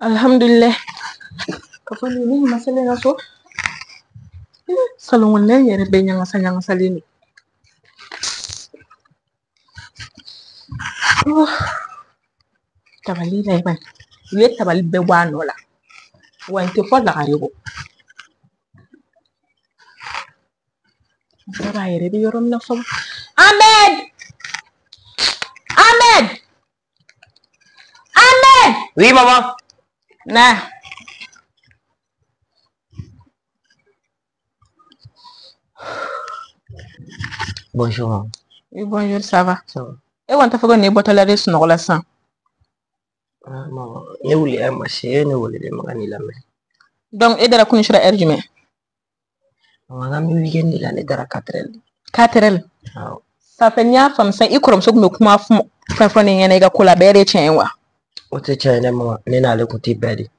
Alhamdulillah. Ka fɔ ni ma selen ka so. Salon kɔnɔna in yɛrɛ bɛɛ ɲagasa ɲagasalen don. Tabali la bani. U ye tabali bɛɛ bɔ a nɔ la. Wa n tɛ fɔ lagare kɔ. Muso b'a yɛrɛ bɛ yɔrɔ min na fɔlɔ. Ahmed! Ahmed! Ahmed! Oui, maman. Na. Bonjour, maman. Oui, bonjour, ça va? Ça va. E kɔni t'a fɔ ko nin ye bɔtɔla de sunɔgɔ la sisan. Ah, maman, ne wuli heure ma se, e ne wele de ma ka n'i lamɛn. Donc e dara kunun sura heure jumɛn? Maman, an bɛ weekend de la, ne dara 4 heures. 4 heures. Awɔ. Ça fait n y'a faamu sisan i kɔrɔmuso tun bɛ kuma fɛn fɔ ne ɲɛna i ka ko la a bɛɛ de ye tiɲɛ ye wa? O tɛ tiɲɛ ye dɛ maman, ne n'ale kun tɛ bɛɛ de.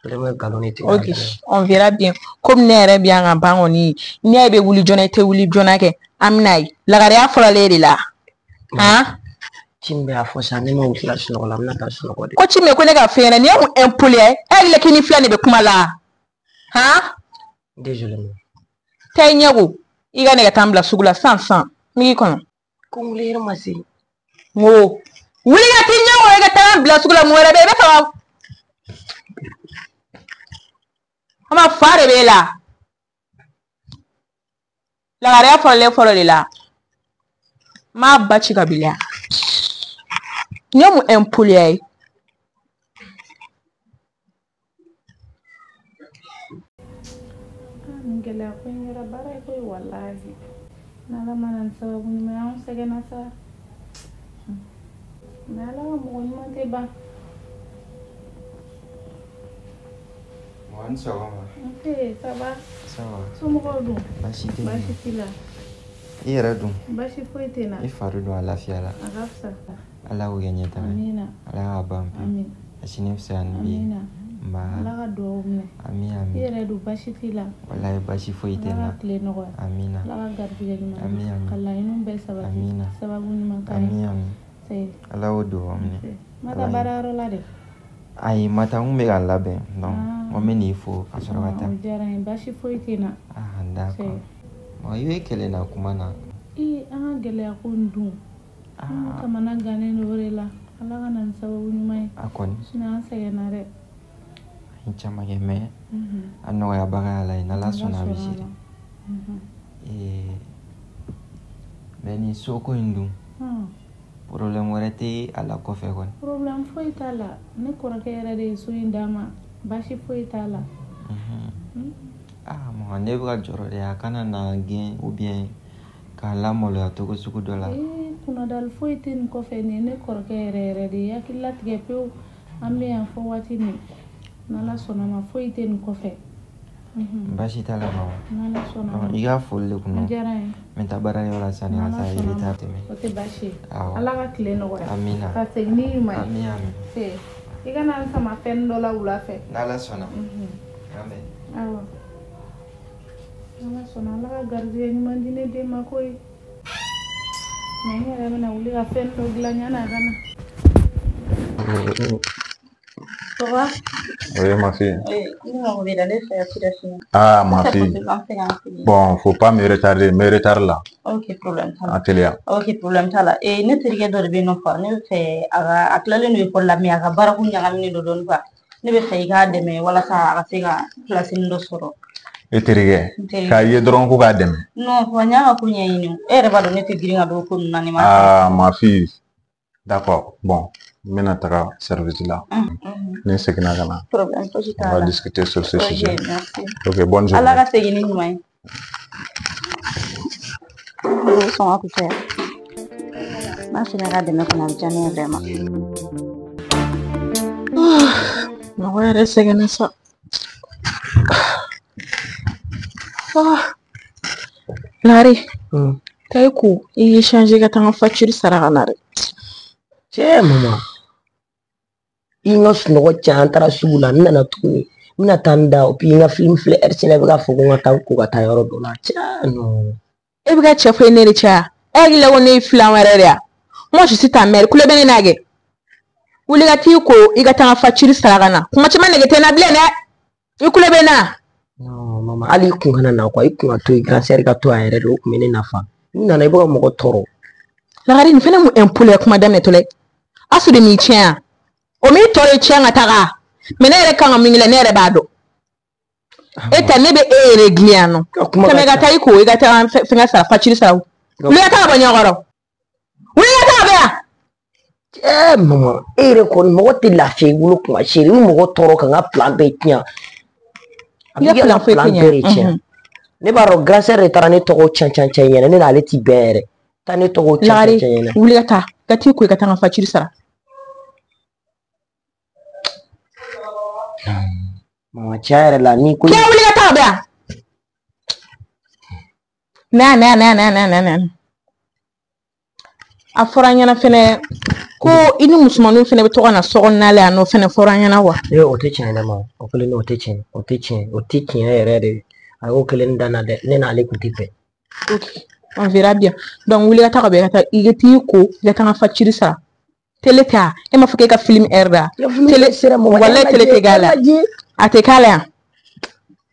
Ale bɛ nkalon de tigɛ. Ok, on verra bien. Komi ne yɛrɛ bɛ yan ka ban kɔni, n'i y'a ye i bɛ wuli joona i tɛ wuli joona kɛ, an bɛna ye. Lagareya fɔlɔlen de la. Han? Ci min bɛ a fɔ sisan, ne ma wuli ka sunɔgɔ la, n bɛna taa sunɔgɔ de. Ko ci min ko ne ka fɛn ɲɛna, nin ye mun impoli ye? E hakili la k'i ni filan de bɛ kuma la? Han? Désolé maman. Taa i ɲɛ ko, i ka ne ka taa n bila sugu la sisan sisan. N b'i kɔnɔ. Ko n wuli heure ma se. N ko wuli ka t'i ɲɛ ko i ka taa n bila sugu la, mun wɛrɛ bɛ yen? I bɛ fɛ ka Ama fa de b'e la. Lagareya fɔlɔlen fɔlɔ de la. N m'a ba ci ka b'i la. Nin ye mun impoliya ye? Nin gɛlɛya ko in kɛra baara ye koyi walahi. N'Ala ma na ni sababu ɲuman ye, anw sɛgɛnna sa. Mais Ala ka mɔgɔ ɲuman tɛ ban. Mama, ni sɔgɔma. Nse, ça va? Ça va. Somɔgɔw dun? Baasi tɛ yen. Baasi t'i la. I yɛrɛ dun? Baasi foyi tɛ n na. I fari dun a lafiya la? A ka fisa. Ala k'o kɛ ɲɛtaga ye. Amiina. Ala k'a ban pewu. Amin. A sini fisaya ni bi ye. Amiina. Nba. Ala ka duwawu minɛ. Ami, ami. I yɛrɛ dun baasi t'i la? Walayi baasi foyi tɛ n na. Ala ka tile nɔgɔya. Amiina. Ala ka garijɛgɛ ɲuman di. Ami, ami. Ka laɲiniw bɛɛ sabati. Amiina. Sababu ɲuman k'an ye. Ami, ami. Se. Ala k'o duwawu minɛ. Se. Ma taa baarayɔrɔ la de? Ayi, ma taa, n kun bɛ ka n labɛn. Donc, n ko n bɛ n'i fo ka sɔrɔ ka taa. O diyara n ye, baasi foyi tɛ n na. Ah, d'accord. Bon, i bɛ kɛlɛ na kuma na. Ee, an ka gɛlɛya ko in dun. An kamana gannen don o de la. Ala ka na ni sababu ɲuman ye. A kɔni. Sinon an sɛgɛnna dɛ. An ye caman kɛ mais a nɔgɔyabaga ye Ala ye, n'Ala sɔnna a bɛ se. Ee, mais nin soko in dun. Problème wɛrɛ tɛ a la kɔfɛ kɔni. Problème foyi t'a la. Ne kɔrɔkɛ yɛrɛ de ye so in d'a ma. Baasi foyi t'a la. Ah, mama, ne bɛ ka jɔrɔ de, a kana na gɛn ou bien k'a lamaloya cogo sugu dɔ la. Ee, kunnadali foyi tɛ nin kɔfɛ. Nin ye ne kɔrɔkɛ yɛrɛ yɛrɛ de ye. Hakili latigɛ pewu. An bɛ yan fɔ waati min. N'Ala sɔnna ma foyi tɛ nin kɔfɛ. Baasi t'a la mama. N'Ala sɔnna ma. I ka foli de kun don. A diyara n ye. N bɛ taa baarayɔrɔ la sani ka taa, i bɛ taa tɛmɛ. O tɛ baasi ye. Awɔ. Ala ka tile nɔgɔya. Amina. Ka segin ni ɲuman ye. Ami, ami. Se. I kana n sama fɛn dɔ la wula fɛ. N'Ala sɔnna. An bɛn. Awɔ. N'Ala sɔnna, Ala ka garijɛgɛ ɲuman di ne den ma koyi. Mais n yɛrɛ bɛna wuli ka fɛn dɔ dilan yanni a ka na. Ça va? Oui, ma fille. Oui, Ah, ma fille. Bon, faut pas me retarder, me retard là. Ok, problème t'a la. Atelier. Ok, problème t'a la. Et ne terikɛ dɔ de bɛ yen nɔ fa, ne bɛ fɛ a ka a tilalen don ekɔli la mais a ka baarako ɲagaminen don dɔɔnin quoi. Ne bɛ fɛ i k'a dɛmɛ walasa a ka se ka place dɔ sɔrɔ. E terikɛ? N terikɛ. K'a ye dɔrɔn ko k'a dɛmɛ. Non, fa, n y'a ka ko ɲɛɲini. E yɛrɛ b'a dɔn ne tɛ girin ka don ko ninnu na ni ma. Ah, ma fille. D'accord. Bon, n bɛna taga service la. Ni n seginna ka na. Problème fosi t'a On va la. discuter sur ce Ok, sujet. merci. Ok, bonne journée. Ala ka segin ni ɲuman ye. O sɔn ka kusaya. N'a sera ka dɛmɛ fana a bɛ diya ne ye vraiment. Mɔgɔ yɛrɛ sɛgɛnna sa. Lare, taa i ko i y'i changer ka taa n ka facture sara ka na dɛ. Cɛ mama, i n ka sunɔgɔ tiɲɛ, an taara sugu la, n nana tuguni. N bɛna taa n da, puis n ka film filɛ heure sera, i bɛ k'a fɔ ko n ka taa n ko ka taa yɔrɔ dɔ la. Cɛ, non. E bɛ ka cɛ fɔ ne de cɛ wa? E hakili la ko ne ye filan wɛrɛ de ye wa? Moi je suis ta mère, kulo bɛ ne n'a kɛ. Wuli ka t'i ko i ka taa n ka facture sara ka na. Kuma caman nege tɛ n na bilen dɛ. I kulo bɛ n na. Non mama, hali i kun kana na quoi, i kun ka to yen, grand sœur ka to a yɛrɛ de, o kun bɛ ne nafa. N'i nana i bɛ ka mɔgɔ tɔɔrɔ. Lagare nin fɛnɛ mun impoli ye kuma daminɛ tɔ la. Asu de m'i tiɲɛ yan. O m'i tɔ de tiɲɛ ka taga. Mais ne yɛrɛ kan ka min kɛ ne yɛrɛ b'a dɔn. E ta ne bɛ e yɛrɛ dilan yan nɔ. Tɛmɛ ka taa i ko i ka taa fɛngɛ sara facture sara. Wuli ka taa ka bɔ ɲɔgɔn kɔrɔ. Wuli ka taa ka bɔ yan. Mama, e yɛrɛ kɔni mɔgɔ tɛ lafiya i bolo kuma si i bɛ mɔgɔ tɔɔrɔ ka n ka plan bɛɛ tiɲɛ. A b'i ka plan bɛɛ de tiɲɛ. Ne b'a dɔn grand sœur de taara ne tɔgɔ can can can ɲɛna, ne n'ale ti bɛn yɛrɛ. Taa ne tɔgɔ can can can ɲɛna. Wuli ka taa, ka t'i ko i ka taa n ka facture sara. Mama, tiɲɛ yɛrɛ la ni ko. K'i wuli ka taa ka bɔ yan. Na na na na na na na. A fɔra an ɲɛna fɛnɛ ko i ni musomaninw fɛnɛ bɛ to ka na so kɔnɔna la yan nɔ fɛnɛ fɔra an ɲɛna wa. Ee o tɛ tiɲɛ dɛ ma, o kelen o tɛ tiɲɛ, o tɛ tiɲɛ, o tɛ tiɲɛ yɛrɛ de. A y'o kelen dan na dɛ, ne n'ale kun tɛ bɛn. Ok, on verra bien. Donc wuli ka taa ka bɔ i ka taa i ka t'i ko i ka taa n ka facture sara. Télé tɛ yan, e m'a fɔ k'e ka film heure da. Télé sera mɔgɔ. Walayi télé tɛ k'a la. A tɛ k'a la yan.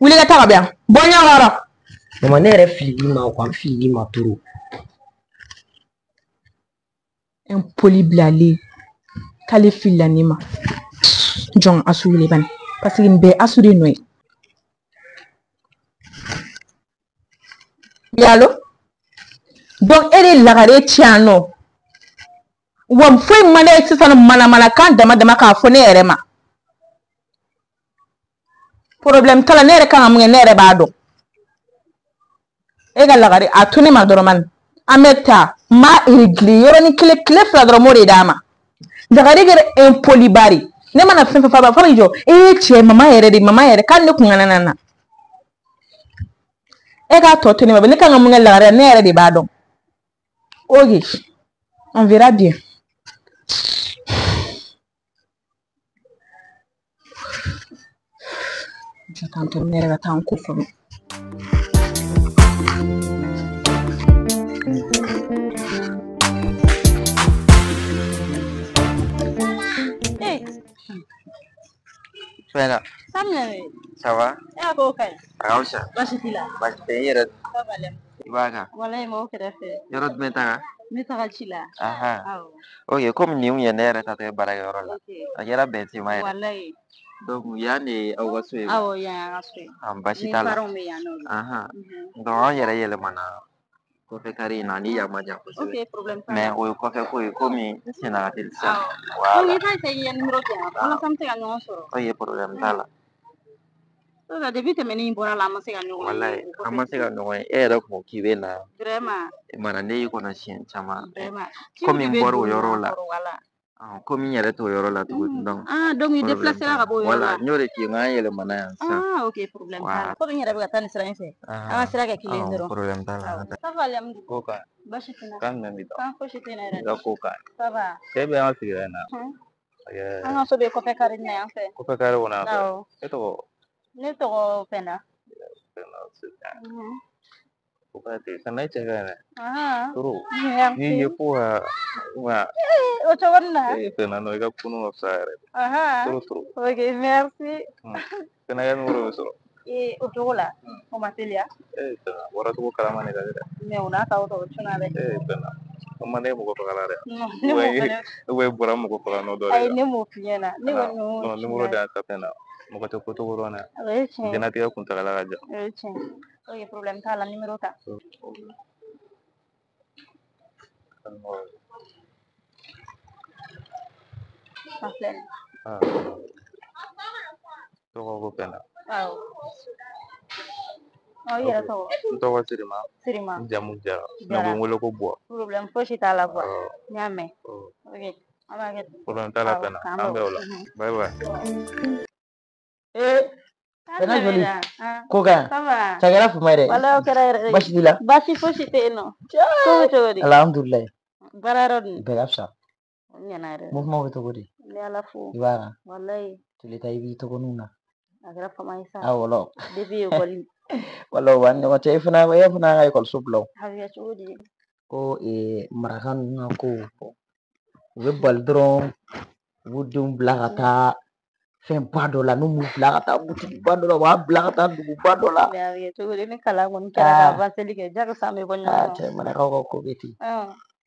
Wuli ka taa ka bɔ yan. Bɔ ɲɔgɔn kɔrɔ. Mama ne yɛrɛ filili ma quoi, n filili ma trop. Impoli bilalen k'ale filila ne ma. Jɔn Asu wele bani parce que nin bɛɛ Asu de nɔ ye. Yalo donc e de lagare ci yan nɔ wa foyi man d'a ye sisan manamanakan dama dama k'a fɔ ne yɛrɛ ma. Problème t'a la, ne yɛrɛ kan ka mun kɛ ne yɛrɛ b'a dɔn. E ka lagare a to ne ma dɔrɔn mani. An bɛ taa n b'a réglé yɔrɔnin kelen tile fila dɔrɔn m'o de d'a ma. Lagare kɛra impoli ba de. Ne mana fɛn fɛn fɔ a b'a fɔ i jɔ e cɛ mama yɛrɛ de mama yɛrɛ k'ale ne kun kana na na. E k'a tɔ to ne ma ne kan ka mun kɛ lagare la ne yɛrɛ de b'a dɔn. Ok, on verra bien. Jɔ tantɔ ne yɛrɛ ka taa n ko fɔlɔ. Fɛnɛ. Ça va? E ko ka ɲi. A ka fisa. Baasi t'i la. Baasi tɛ i yɛrɛ. Ça va I b'a kan. Walayi mɔgɔw kɛrɛfɛ. Yɔrɔ jumɛn taga? Ne taga ci la. Ahan. Awɔ. Ok, komi nin kun ye ne yɛrɛ taatɔ ye baarakɛyɔrɔ la. Ok. A kɛra bɛn tema yɛrɛ. Walayi. Donc yan de ye aw ka so ye. Awɔ, yan y'an ka so ye. Ah, baasi Ni t'a la. parents bɛ yan nɔ. Ahan. Donc an yɛrɛ yɛlɛmana kɔfɛ kari in na ni yan ma jan kosɛbɛ. Ok, problème t'a la. Mais o ye kɔfɛ ko ye komi n senna ka teli sisan. Awɔ. Voilà. Donc i b'a essayer k'i ka numéro di yan walasa an bɛ se ka ɲɔgɔn sɔrɔ. Ok, problème t'a la. Depuis tɛmɛnen in bɔra la an ma se ka ɲɔgɔn ye. Walayi, an ma se ka ɲɔgɔn ye. E yɛrɛ kun ko k'i bɛ na. Vraiment. Mana ne y'i kɔnɔ siɲɛ caman. Vraiment. Komi n bɔra o yɔrɔ la. Komi n yɛrɛ t'o yɔrɔ la tuguni. Donc. Ah, donc i déplacé la ka bɔ o yɔrɔ la. Voilà, n y'o de f'i ye n k'an yɛlɛmana yan sisan. Ah, ok, problème t'a la. Komi n yɛrɛ bɛ ka taa nin sira in fɛ. An ka sira kɛ kelen ye dɔrɔn. Problème t'a la. Ça va Alhamdu. Ko ka. Baasi tɛ n na. Kan jumɛn b'i da? Kan fosi tɛ n na yɛrɛ. I ka ko ka. Ça va. Cɛ bɛ an sigida in na. An ka so bɛ kɔfɛ kari in na yan fɛ. Kɔfɛ kari kɔnɔ yan fɛ. Awɔ. E tɔgɔ? Ne tɔgɔ Pɛnda. Pɛnda, c'est bien. O ka ten, Pɛnda i cɛ ka ɲi dɛ. Trop. N'i ye fo ka. O cogo nin na. Ee Pɛnda non i ka kunu ka fisa yɛrɛ. Trop trop. Ok, merci. Pɛnda ka numéro bɛ sɔrɔ. Ee o cogo la, o ma teliya. Ee Pɛnda bɔra cogo kalama ne ka di dɛ. Mais o n'a ta o ta o cunna dɛ. Ee Pɛnda o man di mɔgɔ faga la dɛ. Non, ne m'o fɛnɛ. Ou bien i bɔra mɔgɔ faga nɔ dɔ de Ayi ne m'o f'i ɲɛna. Ne kɔni y'o. Non, numéro di yan sa Pɛnda. Mɔgɔ tɛ ko cogo dɔn dɛ. O ye tiɲɛ ye. Diɲɛlatigɛ kuntagala ka jan. O ye tiɲɛ ye. Ok, problème t'a la, numéro ta. A filɛ nin ye. Tɔgɔ ko Pɛnda. Awɔ. I yɛrɛ tɔgɔ? N tɔgɔ Sirima. Sirima. N jamu Jara. Mais u bɛ n wele ko Buwa. Problème fosi t'a la Buwa. N y'a mɛn. Ok, an b'a kɛ ten. Problème t'a la Pɛnda. An bɛn o la. Bye bye. Ee Pɛnda joli? Ko ka ɲi. Ça va. Cɛ kɛra fama ye dɛ. Walayi o kɛra yɛrɛ de. Baasi t'i la? Baasi fosi tɛ yen nɔ. Ko bɛ cogo di? Alhamdulilayi. Baara yɔrɔ dun? Bɛɛ ka fisa. O ɲɛna yɛrɛ. Mouvement bɛ cogo di? N bɛ Ala fo. I b'a kan? Walayi. Tile ta i b'i tɔgɔninw na. A kɛra fama ye sa. Awɔ. Depuis école. Walayi o b'an ni ɲɔgɔn cɛ. E fana y'an ka ekɔliso bila o. A bɛ kɛ cogo di? Ko maraka ninnu ka ko u bɛ bali dɔrɔn. U b'u denw bila ka taa fɛnba dɔ la, n'u m'u bila ka taa butigiba dɔ la, u b'a bila ka taa duguba dɔ la. Mais a bɛ kɛ cogo di ni kalan kɔni kɛra ka avanceli kɛ, jagosa an bɛ bɔ ɲɔgɔn Cɛ, marakaw ka ko bɛ ten.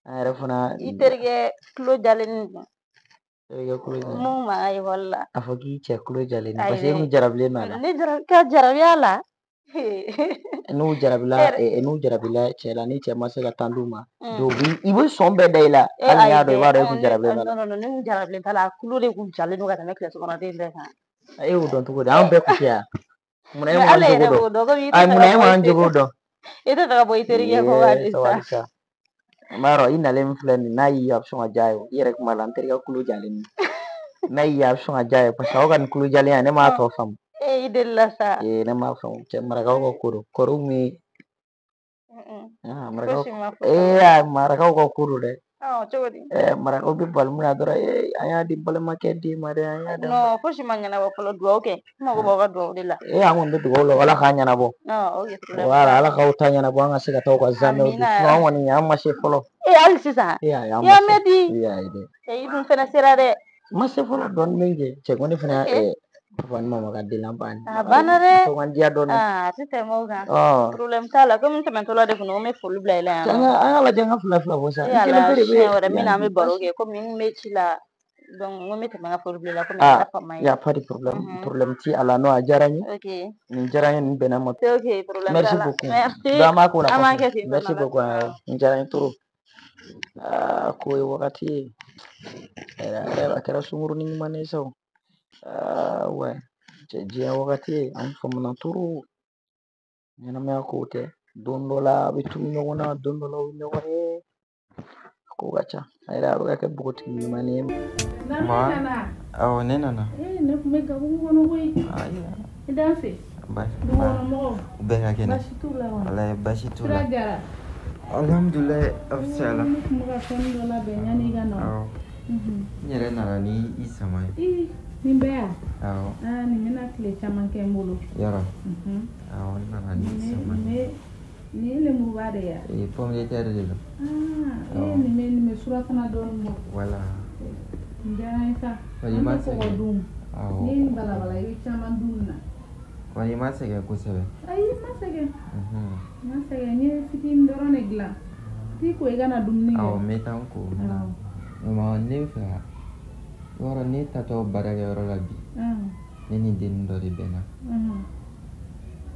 An yɛrɛ fana. I terikɛ tulo jalen nin. Terikɛ kulo jalen. Mun ma ekɔli la. A fɔ k'i cɛ kulo jalen, parce que e kun jarabilen don a la. Ne ka jarabi a la. N'u jarabila, n'u jarabila cɛ la, ni cɛ ma se ka tan d'u ma, donc i bɛ sɔn bɛɛ da i la, hali n'i y'a dɔn, i b'a dɔn e kun jarabilen don a la. Non, non, ne kun jarabilen t'a la, a kulo de kun jalen don ka tɛmɛ kilasi kɔnɔden bɛɛ kan. E y'o dɔn cogo di? An bɛɛ kun tɛ yan. Munna e m'an jogo dɔn? Ayi, munna e m'an jogo dɔn? E tɛ fɛ ka bɔ i terikɛ kɔ wa? Sabali sa. N b'a dɔn i nalen min filɛ nin, n'a y'i ye a bɛ sɔn ka diya ye. I yɛrɛ kuma la, n terikɛ kulo jalen don. N'a y'i ye a bɛ sɔn ka diya ye, parce que aw ka nin kulo jalenya, ne m'a tɔ faamu. E i delila sa. Ee, ne m'a faamu. Cɛ, marakaw ka ko don. Kɔrɔw min marakaw, ee, marakaw ka ko don dɛ. Cogo di? Marakaw bɛ bali mun na dɔrɔn, ee, an y'a di balimakɛ den ma dɛ, an y'a di. Non, fosi ma ɲɛnabɔ fɔlɔ, dugawu kɛ. N mago b'aw ka dugawu de la. Ee, an kɔni bɛ dugawu la, Ala k'a ɲɛnabɔ. Wala, Ala k'aw ta ɲɛnabɔ, an ka se ka taa u ka zamɛw dun. Sinon an kɔni, an ma se fɔlɔ. Ee, hali sisan? Ee, ayi, an ma se. I Ee, ayi dɛ. I dun fɛnɛ sera dɛ. N ma se fɔlɔ, dɔɔnin bɛ n jɛ. Cɛ, ko ne fɛnɛ, papa ni mama ka den ban. A banna dɛ. To ka diya dɔɔnin. A tɛ tɛmɛ o kan. Problème t'a la, komi n tɛmɛtɔla de kun don, n bɛ foli bila i la yan. An ka lajɛ, an ka fila fila bɔ sa. E ala, siɲɛ wɛrɛ min na an bɛ baro kɛ, komi n bɛ ci la. Donc n ko n bɛ tɛmɛ ka foli bila i la, komi a fama ye. Y a pas de problème. Problème ti a la, non, a diyara n ye. Ok. Nin diyara n ye, nin bɛnna n ma. Ok, problème. Merci beaucoup. Merci. Donc an b'a k'o la. An b'a kɛ ten. Merci beaucoup. Nin diyara n ye trop. Aa, ko ye wagati ye. A kɛra sunkurunin ɲuman ye sa o. Aa, ouais. Cɛ, diɲɛ wagati ye, an famana trop. Ɲɛnamaya kow tɛ. Don dɔ la a bɛ tunu ɲɔgɔn na, don dɔ la u bɛ ɲɔgɔn ye. Ko ka ca. A yɛrɛ, a bɛ ka kɛ npogotigi ɲuman ye. Ma, awɔ, ne nana. Ee, ne tun bɛ gabugu kɔnɔ koyi. I danse. Baasi. Dukɔnɔmɔgɔw? U bɛɛ ka kɛnɛ. Baasi t'u la wa? Walayi, baasi t'u la. Sira jara. Alhamdulilayi, a bɛ se a la. Ne tun bɛ ka fɛn dɔ labɛn yanni i ka na. Awɔ. N yɛrɛ nana ni i sama ye. Ii, nin bɛɛ yan? Awɔ. Aa, nin bɛna tile caman kɛ n bolo. Yɔrɔ? Awɔ, n nana ni i sama ye. Nin ye lemuruba de ye. Ee, pomme de terre de don. Aa, ee, nin bɛ surafana dɔɔnin bɔ. Wala. Nin diyara n ye sa. Kɔni ma An bɛ kɔgɔ sɛgɛn. dun. Awɔ. N'i ye nin balabala, i bɛ caman dun nin na. Kɔni ma sɛgɛn kosɛbɛ. Ayi, n ma sɛgɛn. N ma sɛgɛn, n ye fitinin dɔrɔn de dilan. T'i ko i kana dumuni kɛ. Awɔ, n bɛ taa n ko. N bɛ na. Mama, ne bɛ fɛ ka, yɔrɔ ne taatɔ baarakɛyɔrɔ la bi, ne ni dennin dɔ de bɛnna.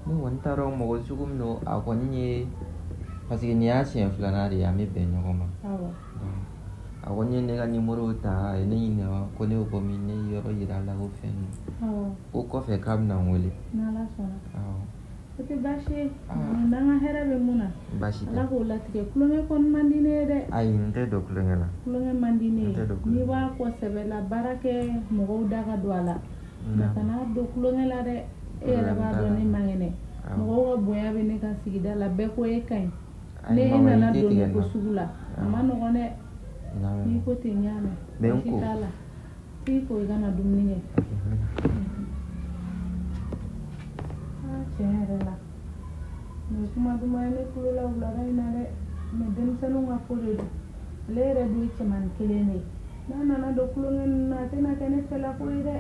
Ne kɔni t'a dɔn mɔgɔ sugu min don, a kɔni ye, parce que nin y'a siɲɛ filanan de ye an bɛ bɛn ɲɔgɔn ma. A kɔni ye ne ka nimoro ta, a ye ne ɲininka ko ne bɛ bɔ min, ne ye yɔrɔ yira a la ko fɛn ninnu. Ko kɔfɛ k'a bɛna n wele. N'Ala sɔnna. Awɔ. O tɛ baasi ye. N'an ka hɛrɛ bɛ mun na. Baasi tɛ. Ala k'o latigɛ. Kulonkɛ kɔni man di ne ye dɛ. Ayi, n tɛ don kulonkɛ la. Kulonkɛ man di ne ye. N tɛ don kulonkɛ. N'i b'a kɔ sɛbɛ la, baara kɛ, mɔgɔw da ka don a la. Nka kana don kulonkɛ la dɛ. E yɛrɛ b'a dɔn ne man kɛnɛ. Mɔgɔw ka bonya bɛ ne kan sigida la, bɛɛ ko e ka ɲi. Ne e nana don nin ko sugu la, a ma nɔgɔn dɛ. N'i ko ten, n y'a mɛn. Baasi t'a la. T'i ko i kana dumuni kɛ. Aa, tiɲɛ yɛrɛ la, nin ye kuma duman ye ne tulo la wulada in na dɛ. Mais denmisɛnninw ka ko de don. Ale yɛrɛ dun ye cɛmannin kelen de ye. N'a nana don kulonkɛ ninnu na, a tɛna kɛ ne fɛla ko ye dɛ.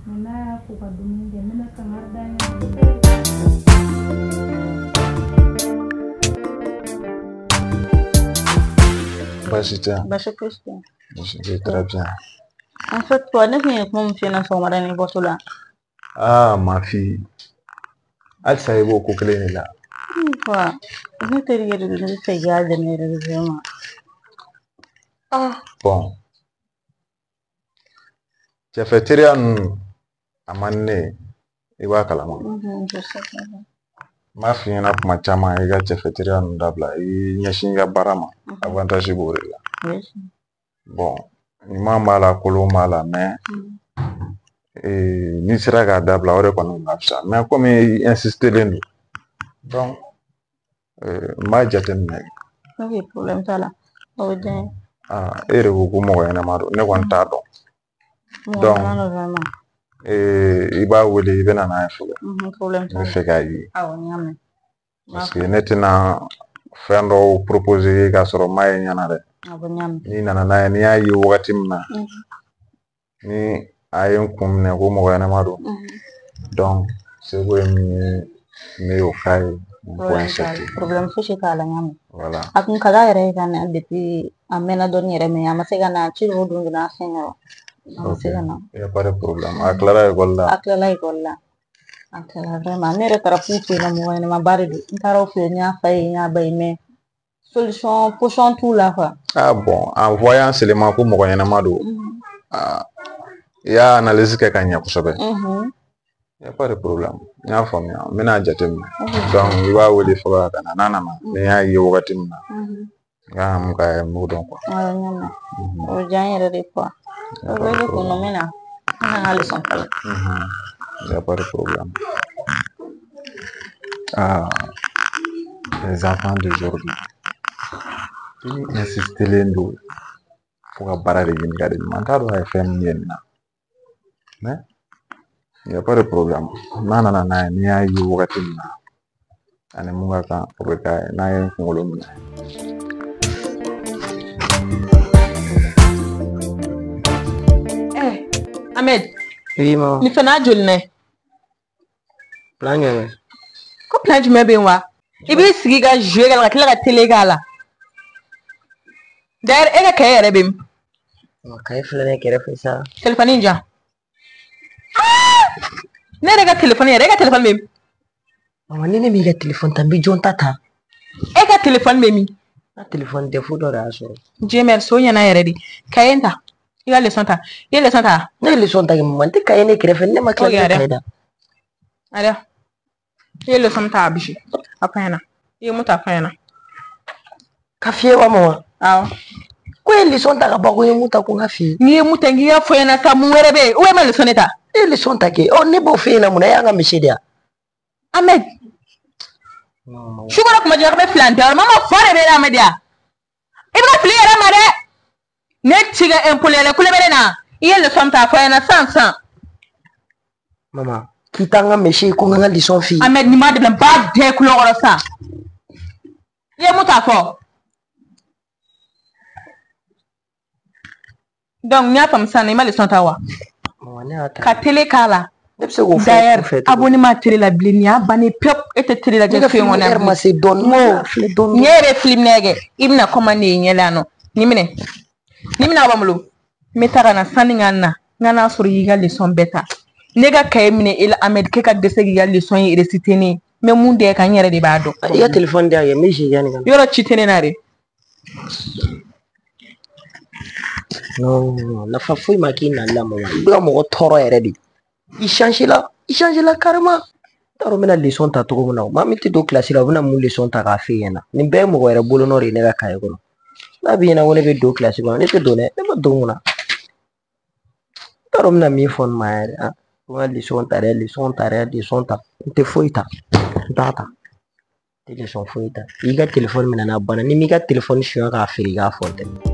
Mais n'a y'a ko ka dumuni kɛ, n bɛna kangari d'a ɲɛna. Baasi tɛ. Baasi fosi tɛ. Je vais très bien. En fait, toi, ne tun ye kuma min f'i ɲɛna sɔgɔmada in bɔtɔ la. Ah, ma fille. Halisa i b'o ko kelen de la. Wa, ne terikɛ de don, ne bɛ fɛ i k'a dɛmɛ yɛrɛ de vraiment. Ah. Bon. Cɛfɛ teriya ninnu, a man di ne ye. I b'a kalama. Je sais. N b'a f'i ɲɛna kuma caman, i ka cɛfɛ teriya ninnu dabila, i ɲɛsin i ka baara ma. Avantage b'o de la. Bon, ɲuman b'a la, kolon b'a la, mais n'i sera k'a dabila, o de kɔni ka fisa. Mais komi i insistelen don, donc n b'a jateminɛ. Ok, problème t'a la. O bɛ diya n ye. Aa, e yɛrɛ ko ko mɔgɔ ɲɛnama don, ne kɔni t'a dɔn. Mɔgɔ Donc, ɲɛnama don vraiment. I b'a wele, i bɛ na n'a ye fɔlɔ. Problème N t'a bɛ la. fɛ k'a ye. Awɔ, n y'a mɛn. Parce que ne tɛna fɛn dɔw proposer k'a sɔrɔ n m'a ye ɲɛna dɛ. Awɔ, n y'a mɛn. N'i nana n'a ye, n'i y'a ye wagati min na, Ni a ye n kun minɛ ko mɔgɔ ɲɛnama don. Donc seko ye min ye n bɛ o k'a ye. Point c'est tout. Problème fosi t'a la, n y'a mɛn. Voilà. A kun ka d'a yɛrɛ ye ka na depuis a mɛnna dɔɔni yɛrɛ, mais a ma se ka na, ci dɔw don donna a fɛn kɔrɔ. A ma se ka na. Il y a pas de problème. A tilara école la. A tilala école la. A tilala vraiment. Ne yɛrɛ taara f'u fɛ yen nɔ, mɔgɔ ɲɛnamaba de don. N taara o fɛ yen, n y'a fa ye, n y'a ba ye, mais solution position t'u la quoi. Ah bon, en voyant seulement ko mɔgɔ ɲɛnama don. Ah, i y'a analyse kɛ ka ɲɛ kosɛbɛ. Il y a pas de problème. N y'a faamuya. N bɛna jateminɛ. Donc i b'a wele fɔlɔ ka na, n'a nana ni n y'a ye wagati min na, n kan ka mun k'a ye, n b'o dɔn quoi. Awɔ, n y'a mɛn. O bɛ diya n yɛrɛ de quoi. O bɛɛ bɛ kun nɔ, n bɛ na. N bɛna n ka leçon kalan. Il n'y a pas de problème. Ah, les enfants d'aujourd'hui. I insistelen don fo ka baara de ɲini ka di ma, n t'a dɔn a ye fɛn min ye nin na. Mais il n'y a pas de problème. N'a nana n'a ye, n'i y'a ye wagati min na, ani mun ka kan, o bɛ k'a ye n'a ye n kunkolo minɛ. Eh, Ahmed. Oui, maman. Nin fɛn n'a joli n'a ye? Plan jumɛn? Ko plan jumɛn bɛ yen wa? I b'i sigi ka jouer k'a la ka tila ka télé k'a la. D'ailleurs, e ka cahier yɛrɛ bɛ min? Cahier filɛ ne kɛrɛfɛ sa. Téléphone in jan. Ne yɛrɛ ka téléphone yɛrɛ, e ka téléphone bɛ min? Mama, ni ne m'i ka téléphone ta, n bɛ jɔn ta ta? E ka téléphone bɛ min? N ka téléphone défaut dɔ de y'a sɔrɔ. Dieu merci, o ɲɛna yɛrɛ de. Cahier in ta. I ka leçon ta. I ye leçon ta? Ne ye leçon ta kɛ mama, n tɛ cahier ne kɛrɛfɛ, ne ma tila ne cahier da. Allez. I ye leçon ta a bisi. A fɔ ɲɛna. I ye mun ta a fɔ ɲɛna. Ka fiyɛ wa mama? Awɔ. Ko ye leçon ta ka ban, ko n ye mun ta ko n ka fiyɛ. N'i ye mun ta, k'i ka fɔ ɲɛna sa, mun wɛrɛ bɛ yen? Ou e ma leçon de ta? E ye leçon ta kɛ. Ɔ, ne b'o f'e ɲɛna mun na? E y'an ka misi de yan. Ahmed. Sukaro kuma jɔ bɛ filan tɛ, mama fa de bɛ e la Ahmed ya. I bɛ ka fili i yɛrɛ ma dɛ. Ne ci ka impoli yɛrɛ kule bɛ ne na. I ye leçon ta a fɔ ɲɛna sisan sisan. Mama, k'i t'an ka misi ko n ka leçon f'i ye. Ahmed, nin ma dabila, n b'a dɛ kulo kɔrɔ sisan. I ye mun ta fɔ? Donc n y'a faamu sisan, i ma leçon ta wa? Mama, ne y'a ta. Ka télé k'a la. Ne bɛ se k'o fɔ. D'ailleurs, abonnement télé la bilen, nin y'a bannen pewu, e tɛ télé lajɛ fiyewu kɔnɔ. Ne ka ma se dɔɔni. N yɛrɛ film kɛ, i bɛna commande ye ɲɛ la yan nɔ. Nin minɛ. Nin minɛ a b'an bolo. N bɛ taa ka na sanni ka na. N ka n'a sɔrɔ i y'i ka leçon bɛɛ ta. Ne ka cahier minɛ e la Ahmed, k'e ka dɛsɛ k'i ka leçon ye réciter ne ye. N bɛ mun dɛ kan, n yɛrɛ de b'a dɔn. I ka téléphone di yan kɛ, n bɛ jigin nin kan. Yɔrɔ ci tɛ ne na de. Non, nafa foyi ma k'i nali la mama. I bɛ ka mɔgɔ tɔɔrɔ yɛrɛ de. I change la, i change la carrément. N t'a dɔn n bɛna leçon ta cogo min na. Maa min tɛ don classe la, o bɛna mun leçon ta k'a f'e ɲɛna. Nin bɛɛ ye mɔgɔ wɛrɛ bolonɔ de ye ne ka cahier kɔnɔ. N'a b'i ɲɛna ko ne bɛ don classe kɔnɔ, ne tɛ don dɛ. Ne ma don mun na? N t'a dɔn n bɛna min fɔ nin ma yɛrɛ. Ko n ka leçon ta dɛ, leçon ta dɛ, leçon ta. N tɛ foyi ta. N t'a ta. N tɛ leçon foyi ta. I ka téléphone minɛ n'a banna. N'i m'i ka téléphone suɲɛ k'a feere, i k'a fɔ n tɛ.